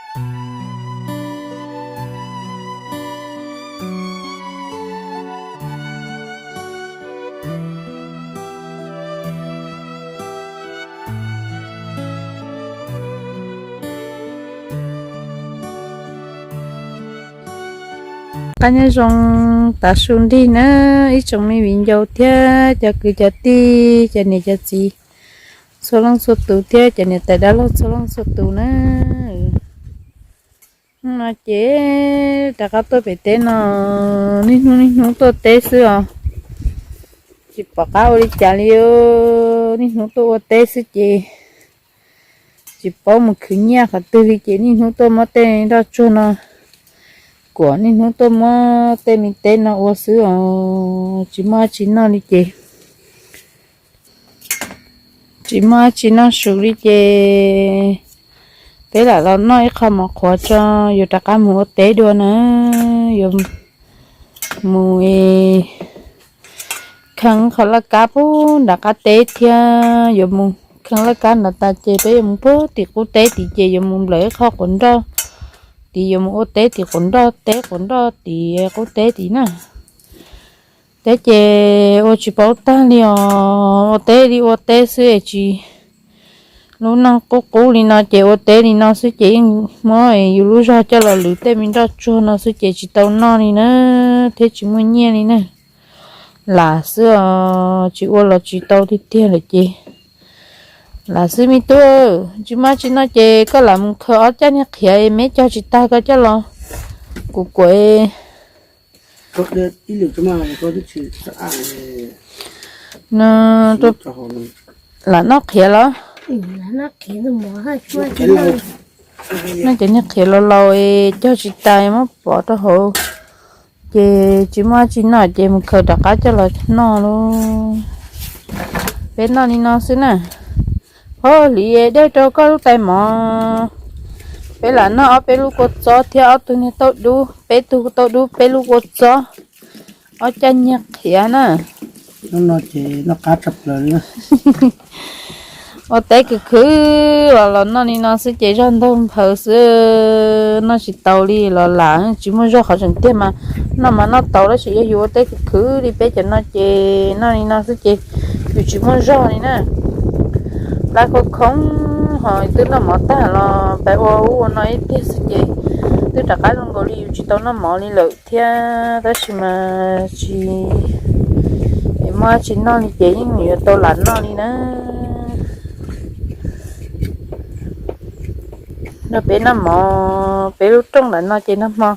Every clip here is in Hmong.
Qab nyob zoo tav su nrig na, ib tsoom me viv ncaus thiab cov kwv cov tij, cov niam cov txiv txhua leej txhua tus thiab cov niam tais dab laug txhua leej txhua tus na. Hnub no ces rov qab tuaj pem teb no, niaj hnub niaj hnub tuaj teb xwb os. Tsis pom qab ua li cas li, niaj hnub tuaj ua teb xwb ces tsis paub mus khwv nyiaj qhov twg li ces niaj hnub tuaj muab tej nroj tsuag no kuam, niaj hnub tuaj muab tej me teb no ua xwb os, tsis muaj dab tsi noj li ces tsis muaj dab tsi noj su li ces peb lam los noj ib qho mov qhuav tso, yuav rov qab mus ua teb dua na. Yuav mus kheej qhov laj kab puag nram qab teb thiab, yuav mus kheej laj kab nram tas ces peb yuav mus puag tim qub teb tid ces yuav mus nplawm ib qho quav nroj tid, yuav mus ua teb tim quav nroj, teb quav nroj tim qub teb tid na. Teb ces ua tsis paub tag li os, ua teb li ua teb xwb es tsis, lub neej qub qub li no ces ua teb li no xwb ces yeej muab yus lub zog coj los lwv tej me nroj tsuag no xwb ces tsis tau noj li na, thiab tsis muaj nyiaj li na. Lam xwb os, tsis ua los tsis tau tiag tiag lawm ces lam xwb me tub. Tsis muaj dab tsi noj ces koj lam mus khaws ob caj niag qhiav es me cog tsis tag koj coj los kuv kuam no. Lam noj qhiav los? Noj cov niag qhiav laus laus es cog tsis tas muab pov rau hauv ces tsis muaj dab tsi noj ces mus khaws rov qab coj los noj lauj. Peb noj li no xwb na. Hos hliv dej rau koj lub tais mov. Peb lam noj ob peb lub kua txob thiab ob tug niag tauj dub, peb tug tauj dub peb lub kua txob, ob caj niag qhiav na. Hnub no ces noj qab tshaj plaws li. Ua teb khwv khwv los los noj li no xwb ces zog ntaug nphaws xwb, noj tsis tau li los lam tsis muaj zog qhov tseem tiag mas noj mas noj tau tab sis yog yus ua teb khwv khwv li peb cov no ces noj li no xwb ces yus tsis muaj zog li na. Plab khoob khoob ho twb noj mov tag los peb ua ub ua no ib pliag xwb ces twb rov qab zoo nkaus li yus tsis tau noj mov li lawm thiab tab sis mas tsis muaj dab tsi noj li ces yeej yuav tau lam noj li na. Nrog peb noj mov, peb lub rooj ntawm no ces nag hmo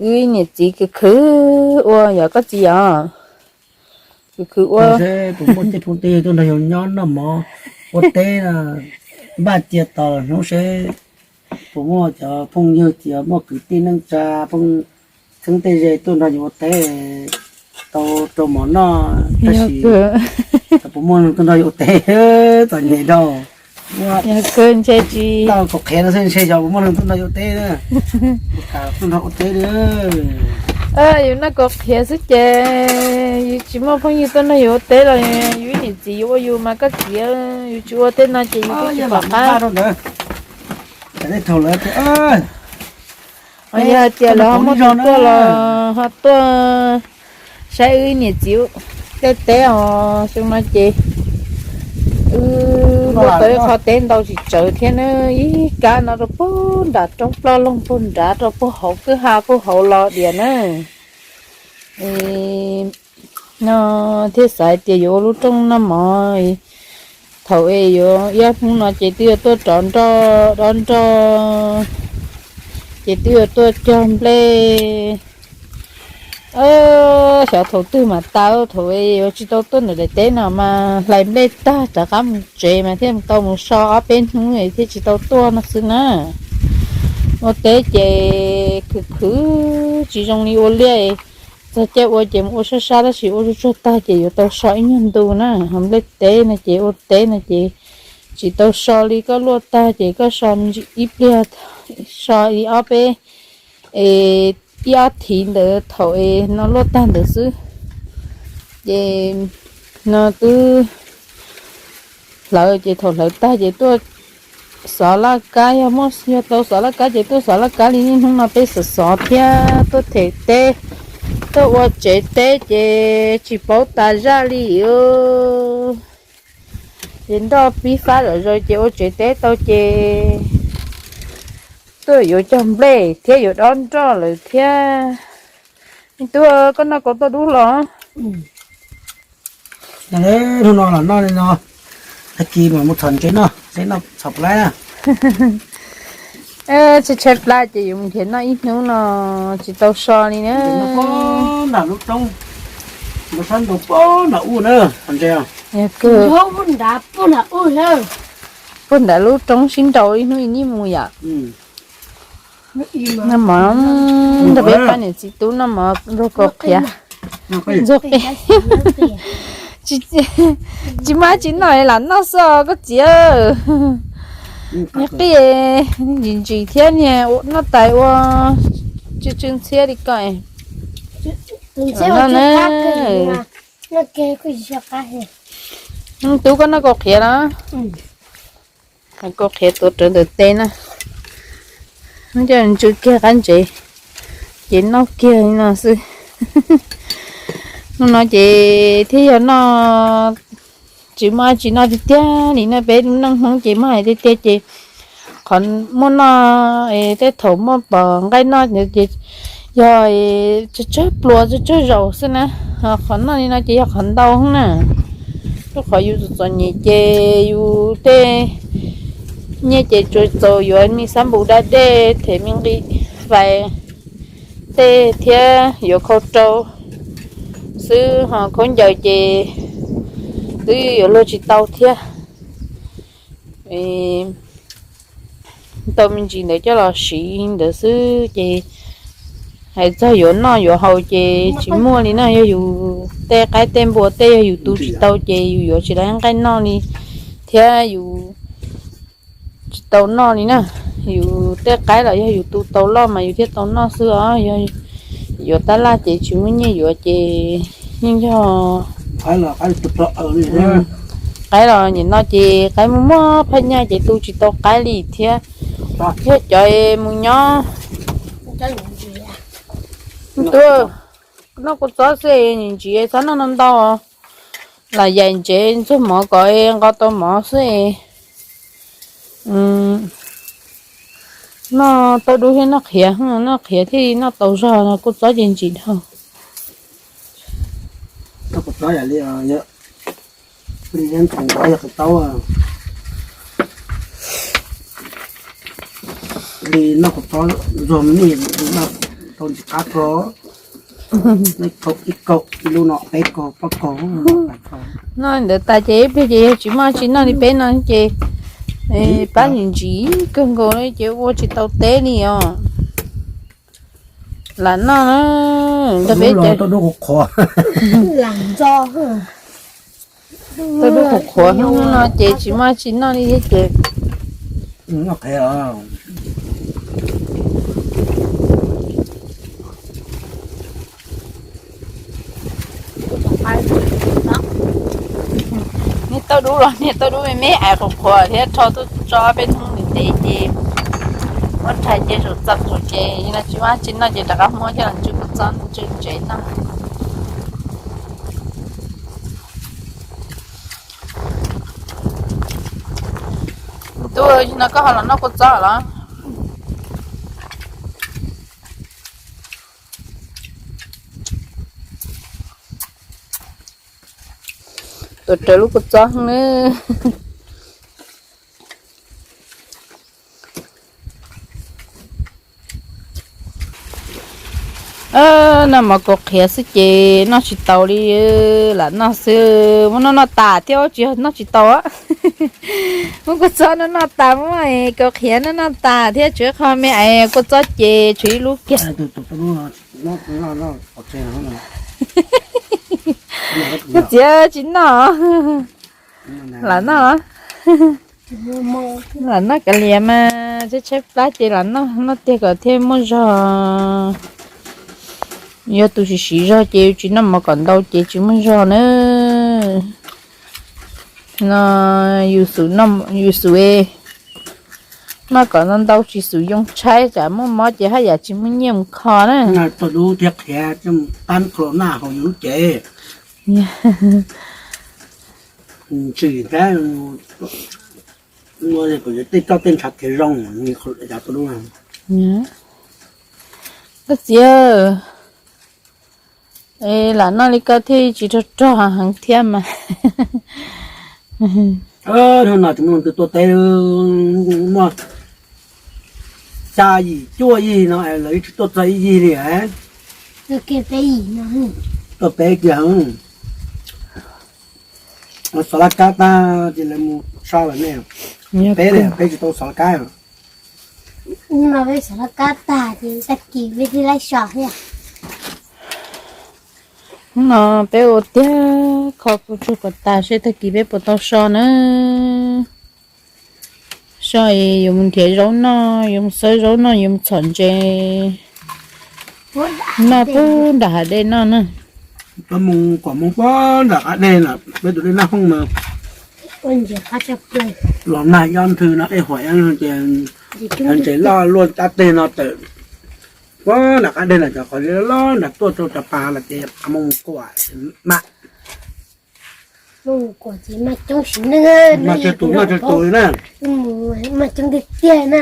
wb niam txiv khwv khwv ua yom koj txiv yom. Khwv khwv ua seb puas muaj tej phooj tej ywg tuaj nrog yus nyob noj mov ua teb no, npaj cia tos hnub seb puas muaj cov phooj ywg txiv muaj kwv tij neej tsa phooj txheeb tej ze tuaj nrog yus ua teb tau rau mov noj tab sis puas muaj neeg tuaj nrog yus ua teb txom nyem dhau. Ntshe tsis, kaum qhiav no xwb ntshe xyov puas muaj neeg tuaj nrog yus ua teb na. Tuaj nrog ua teb li. Yus noj kaum qhiav xwb ces yus tsis muaj phooj ywg tuaj nrog yus ua teb los yus ib niam txiv yuav ua yus mas koj txiv, yus tsis ua tej no ces yus twb tsis pom qab rau ntawd. Yog hais tias lawv ho muaj tus tuaj los ho tuaj saib wb niam txiv tej teb os, xyoo no ces wb muaj tau ib qho teb ntau tsis tsawg thiab na, ib kab no rau puag nram roob ploj loog puag nrad rau puag hauv kwj ha puag hauv los diam na. No thiaj xav hais tias yuav ua lub rooj noj mov, thaum es yuav iab hnub no ces twb yuav tuaj rov nroj dob nroj, ces twb yuav tuaj cog nplej. Xyov thaum twg mas tas, thaum es yuav tsis tau tuaj ntawm daim teb no mas hlais nplej tag rov qab mus tsev mas thiaj tau mus so ob peb hnub thiaj tsis tau tuaj no xwb na. Ua teb ces khwv khwv tsis zoo li ua liaj, txog caij ua ces mus ua sab sab tab sis ua tsuag tsuag tag ces yuav tau so ib nyuag ntu na. Ho nplej teb no ces ua teb no ces tsis tau so li, koj luaj tag ces koj so me ntsis ib pliag, so ib ob peb, es ib ob thiv ntawd thaum es no luaj tag ntawd xwb. Ces no twb hlawv ces thaum hlawv tag ces tuaj Xov laj kab, yog muaj, yog tau xov laj kab ces tuaj xov laj kab li niaj hnub no peb xov xov thiab tuaj them teb, tuaj ua tsev teb ces tsis paub tas zaj li. Ces nroj pib fab zom zaws ces ua tsev teb tau ces tuaj yuav cog nplej thiab yuav dob nroj lawm thiab. Me tub, koj noj kaus tauj dub los? Hnub no los noj li no, tag kis mam mus txhom ntses noj, ntses noj txhom plab na. Tshaib tshaib plab ces yuav mus nrhiav noj ib hnub no tsis tau so li na. Nram lub roob, nram sab nraud pem nram ub na, ntses. Puag nram lub roob sib nraus ib hnub ib hnub mus yom. Noj mov ntawm peb pab niam txiv tub noj mov luag kaus qhiav. Ntxuag qi. Tsis muaj dab tsi noj lam noj xwb koj txiv. Niag qij ntsim ntsim thiab niag noj tais ua tsw tsw ntxhiab li ko. Noj na. Tub, koj noj kaus qhiav los? Kaus qhiav tuav rawv ntawm tes na. Coj ntsw kiag qab ntsev, ces noj kiag li no xwb. Hnub no ces thiaj yog noj, tsis muaj dab tsi noj tiag tiag li na, peb lub neej Hmoob ces muab hais tiag tiag ces qhov muaj noj, tej thaum muaj pom nqaij noj ces yog tsawg tsawg pluas tsawg tsawg zaus xwb na. Ho qhov noj li no ces yog qhov ntau na. Rau qhov yus txom txom nyem ces yus tej nyiaj ces tsuas txaus yuav me xab npum da dej, them me nqi fais, tej thiab yuav khau rau xwb, ho khaub ncaws ces twb yuav luag tsis tau thiab. Tau me ntsis ntawd coj los siv ntawd xwb ces hais txog yuav noj yuav haus ces tsis muaj li na. Yog yus tej qaib tej npua tej yog yus tu tsis tau ces yus yuav tsis tau nqaij noj li thiab, yus tsis tau noj li na. Yus tej qaib los yog yus tu tau loj mas yus thiaj tau noj xwb os. Yog yuav tab laj ces tsis muaj nyiaj yuav ces yeej yog qaib los nim no ces qaib muaj muaj phaj nyaj ces tu tsis tau qaib li thiab. Yog cov mus nyob, noj kua txob xwb, ntsis txhob noj ntau ntau, lam yaim ntsev ntxuag mov kom nqos tau mov xwb. Noj tauj dub thiab noj qhiav, noj qhiav thiaj li noj tau zog, kua txob ces ntsim dhau. Li noj kua txob zog me noj tau ntsis qab ko, ib kaug ib lub no peb kaug plaub kaug. Noj ntawd tas ces ib pliag ces yog tsis muaj tsis noj li peb no ces pab ntsim ntsim kawg nkaus li ces ua tsis tau teb li os. Lam noj na, nrog peb ces tauj dub qhuav qhuav hnub no ces tsis muaj tsis noj li thiab ces niag tauj dub los niag tauj dub me me ais qhuav qhuav thiab rho tuaj tso peb hnub ntev ntev ces muab rhais cia zaum txog thaum ces no tsis muaj tsis noj ces rov qab muab coj los ntsw kua txob ntsw ntsev noj. Tub, no koj ho los noj kua txob los? Tuav rawv lub kua txob ne. Noj mov kaus qhiav xwb ces noj tsis tau li, lam noj xwb. Muab noj noj tas thiab tsis noj tsis tau. Muab kua txob noj noj tas, muab kaus qhiav noj noj tas thiab, tshuav qho me ais kua txob ces tshuav ib lub kiag. Koj txiv tsis noj. Lam noj, lam noj kav liam mas tshaib tshaib plab ces lam noj, noj tiag kom thiaj muaj zog. Yog tus siv siv zog ces yus tsis noj mov kom ntau ces tsis muaj zog na. No yus xub, yus xub, Noj kom ntau ntau tsis xum yoo tshaib, tsam muaj mob ces haj yam tsis muaj nyiaj mus kho na. Noj tau dub thiab qhiav, tab corona hauv yus lub cev. Ntsim thiab, kuv yuav tej coj tej ntshav khiav zoo, nws qhuav cav tau dub. Koj txiv, lam noj li koj thiaj tsis rog rog heev thiab mas. Hnub no tsis muaj leej twg tuaj teb, muaj xya yim cuaj yig no lawv tsis tuaj txog ib yig li. Tuaj peb kiag, xov laj kab tag ces lawv mus so lawm ne. Peb, peb tsis tau xov laj kab. No peb xov laj kab tag ces tag kis peb thiaj laib so thiab. Hnub no peb ua tiag kho kuv tsuag kom tas seb tag kis peb puas tau so na. So es yuav mus nrhiav zaub noj, yuav mus xawb zaub noj, yuav mus txhom ntses noj puag nram hav dej noj na. Peb mus kom mus puag nram qab dej na, peb tus dej Naj Hooj mas los nag ib ob nthwv no, ej huam ib ob nthwv ces ntses loj luaj qab teg no tawm puag nram qab dej na, cov qhov loj nram tuaj rau cov pas los ces mus kuam mas. Mas tsawg tus noj tsawg tus na. Mas coob tiag tiag na.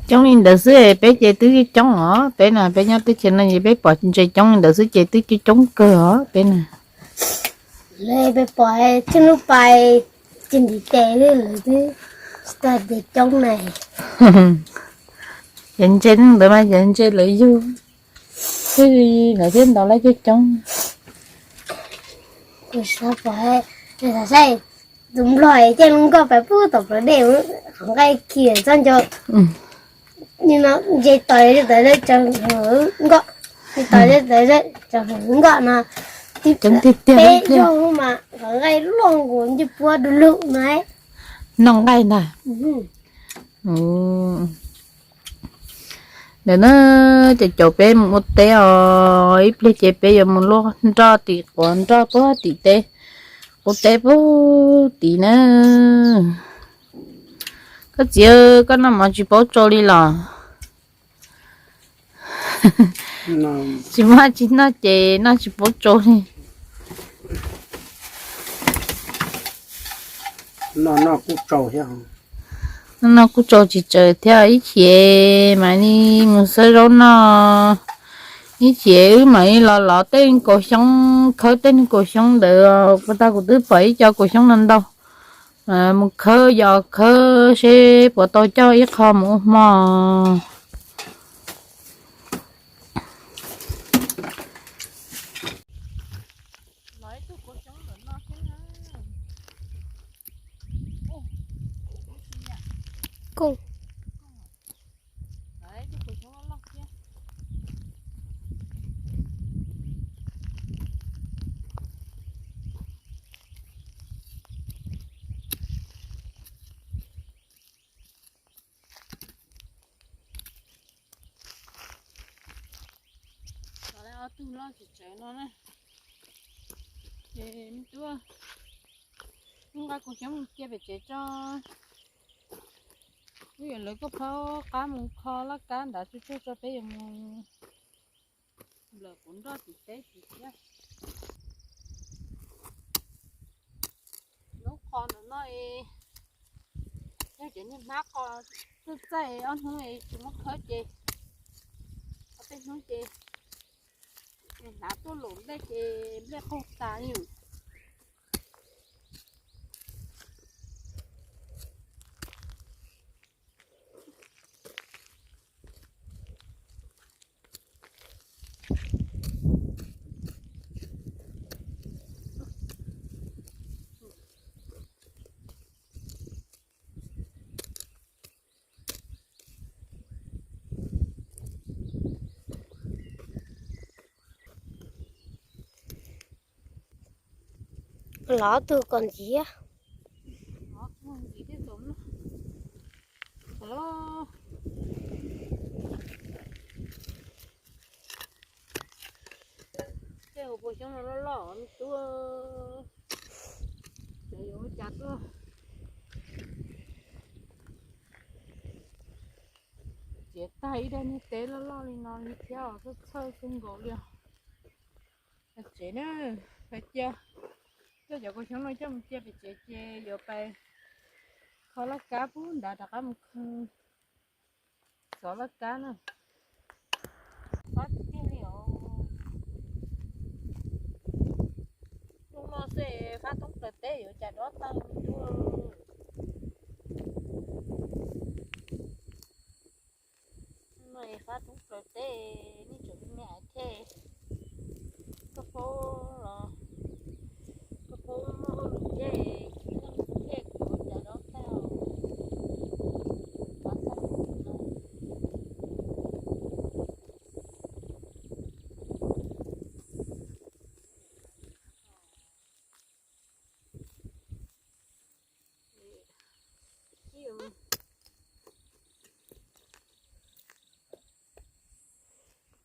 Coob li ntawd xwb peb ces twb coob os, peb na peb nyob teb chaws no ces peb pom ntses coob li ntawd xwb ces twb coob coob kawg os peb na. Lawv peb pom txhua lub pas ces ntiv tes lawv twb tsis tau ces coob na. Ces ntses ntawd mas ces ntses lawv yug xwb, lawv thiaj ntaus lawv coob coob. Kuv xav pom, saib tus nplog caij lub nkoj pais puag tom plawv dej, qhov nqaij khi txog nco, ntses tos tawv tawv tsaws nkoj, ntses tos tawv tawv tsaws nkoj no, peb yog mas qhov nqaij loj nkaus ncej puab du lug no. Noj nqaij ntag. Ntawm no ces caum peb mus ua teb os, ib pliag ces peb yuav mus luaj nroj tim quav nroj puag tim teb, quav teb puag tim na. Koj txiv, koj noj mov tsis paub tsau li los? Tsis muaj tsis noj ces noj tsis paub tsau li. Noj kuj tsau tsis tsawg thiab, ib chim mam li mus xawb zaub noj, ib chim wb mam li los lov tej kaus xyoob, khawb tej kaus xyoob ntawd, puag ta kuv twb pom ib co kaus xyoob no ntau. Mus khawb yos khawb seb puas tau coj ib qho mus ua hmo. Ob tug loj tsis tsawg no na. Ces me tub, wb nqa kuv cov mus cia pem tsev tso. Wb yuav lawv koj phab qab mus kho laj kab nrad tsuag tsuag tso peb yuav mus nplawm quav nroj tim teb tim thiab. Lub qhov ntawm no es yog cov niag hmab qos txaij txaij ob hnub es tsis muab khawb ces ob peb hnub ces hnav tuaj lum nplej ces nplej qaug tas li. Lov tug kom ntxiv. Tej hauv paus xyoob no loj loj me tub, ces yuav ua cas tuaj. Txiav tag ib daim niag teb loj loj li no li thiab os, txhawj txhawj kawg nkaus li os. Tsev na, cia, coj cov kaus xyoob no coj mus cia pem tsev ces yuav pais kho laj kab pub nrad rov qab mus kho xov laj kab na. Fab tiag tiag li os. Hnub no xwb fab thoob plaws teb yuav cas dob tag li ntawd. Hnub no fab thoob plaws teb, nej tseem me me thiab. Koj paub los, koj paub muaj hauj lwm thiab, thiab kuv cas dob tag.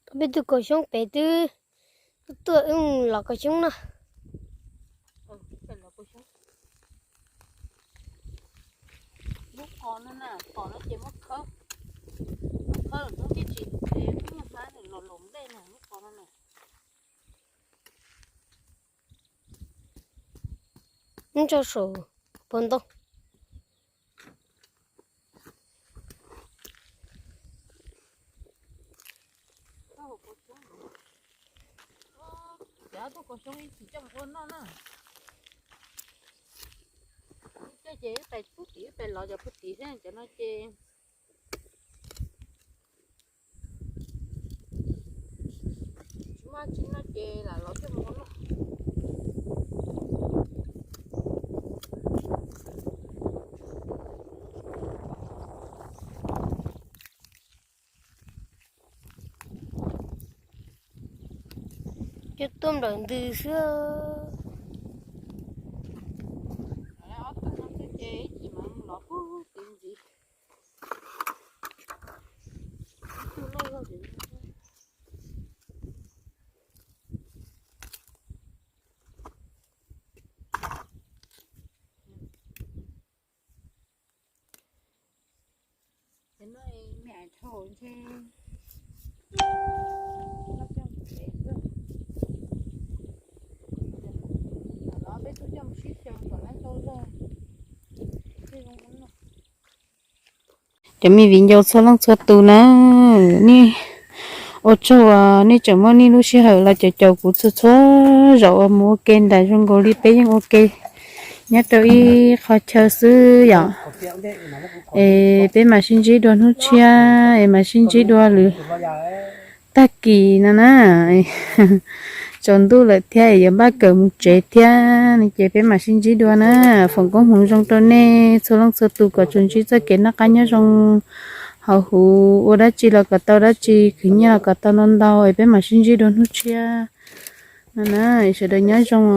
Koj peb tug kaus xyoob pem twb tuaj, wb los kaus xyoob no. Lub qos no na, qos no ces muab khawb, muab khawb los hnub tib tsis, muab hmab los los nplej na lub qos no na. Nyob rau saum puag ntoo. Cov tug kaus xyoob ib tsis coj mus ua noj na. Coj ces wb pais pub tim, wb pais lov cov pub tim thiab cov no ces tsis muaj tsis noj ces lam lov coj mus ua noj. Coj tuaj nplawm ntws xwb. Ob tug no xwb ces ib chim mas lov pug tim ntxiv. Cov me viv ncaus txhua leej txhua tus na, nej ua tsaug uas nej tseem muaj nej lub sij hawm los caum caum kuv txhua txhua zaus uas mus ua ke nram zoo nkaus li peb yeej ua ke nyob rau ib qho chaw xwb yom. Es peb mam sib ntsib dua hnub tshiab, es mam sib ntsib dua lwm tag kis no na. Tsaus ntuj lawm thiab es yuav npaj kawm mus tsev thiab no ces peb mam sib ntsib dua na. Foom koob hmoov zoo rau nej txhua leej txhua tus kom tsuas ntsib txoj kev noj qab nyob zoo hauv huv, ua dab tsi los kom tau dab tsi, khwv nyiaj los kom tau ntau ntau, es peb mam sib ntsib dua hnub tshiab no na. Sawv daws nyob zoo os.